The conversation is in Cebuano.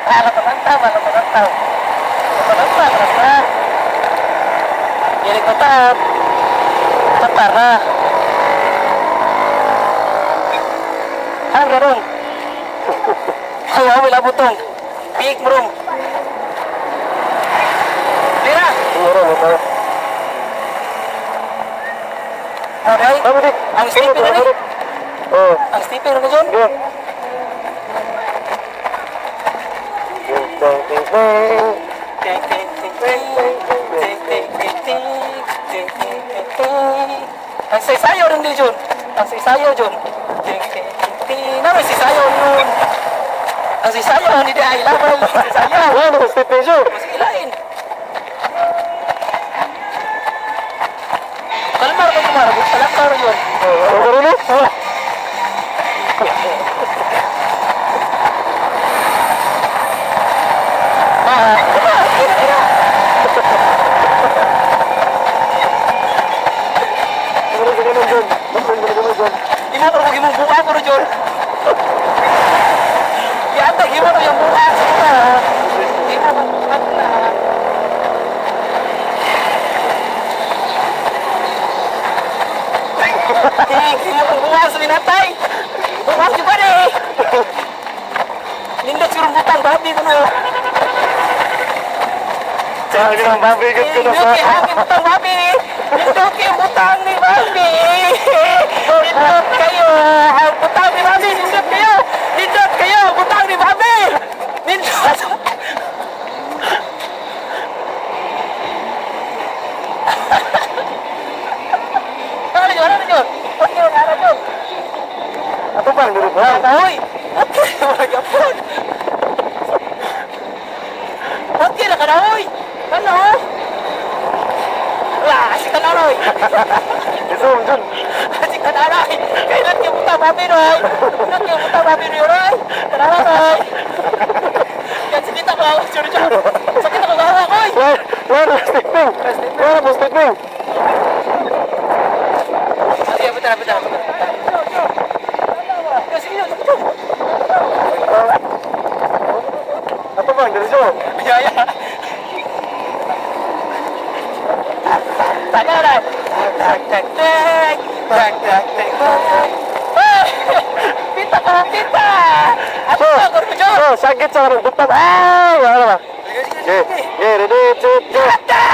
Ah, latananta, latananta. Latananta, latananta. Gilig na taap. Tatara. Ang garong. Ayaw, wala butong. Big room. Lira! Meron, ito. Okay. Tama di. Ang sleepy na rin. Oh, Ang sleepy na dyan. go. Ting, ting, ting. Ting, ting, ting, ting. Ting, ting, ting, ting. Ting, ting, ting, ting. Ang saysayo rin din, Jun. Ang saysayo, Jun. Ting, ting, ting, ting. Na, may saysayo nun. Ang saysayo, hindi di ay laban. Ang saysayo. Wala na stepping siya. Mas ilain. Kalmar ka kumara. Talakar yun. Oh, ano rin eh? Ah, Ano rin ganun dyan? Ano rin ganun dyan? Imo ko rin imong buka ko rin, Jun. Yata, imo ko yung buka. Sige na. Imo ko buka na. Eh, imo ko buka sa minatay. Buka si ba eh. Nindot siguro butang babi ko na. Sabi ng mabigat ko na sa... Nindot kay butang babi. Nindot kay butang ni babi. Nindot kayo. Ang butang ni babi. Nindot kayo. Nindot kayo. Butang ni babi. Nindot. Ano yun? Ano yun? Ano yun? Ano yun? Ato pa, hindi rin ba? Hoy! Okay, wala yapon. Okay na ka na, hoy! Ano? Wah, asik ka na, hoy! Zoom, dyan. Asik ka na, hoy! Kailan yung buta babi, hoy? Kailan yung buta babi, hoy? Tara, hoy! Yan, sakit ako, sorry, sorry. Sakit ako, gawa, hoy! Wala, wala na stepping. Wala na stepping. Sige, betul, betul, betul. Ya, sige, sige, sige. Ato pa, hindi rin siya. Ya, ya. Tak ada. Tak, tak, tak. Tak, tak, tak, tak. Ah, pita ka, pita. Ako So, na, kurbo so, sakit sa karong butang. Ay, wala na. Okay, okay, ready, two, go. Ata!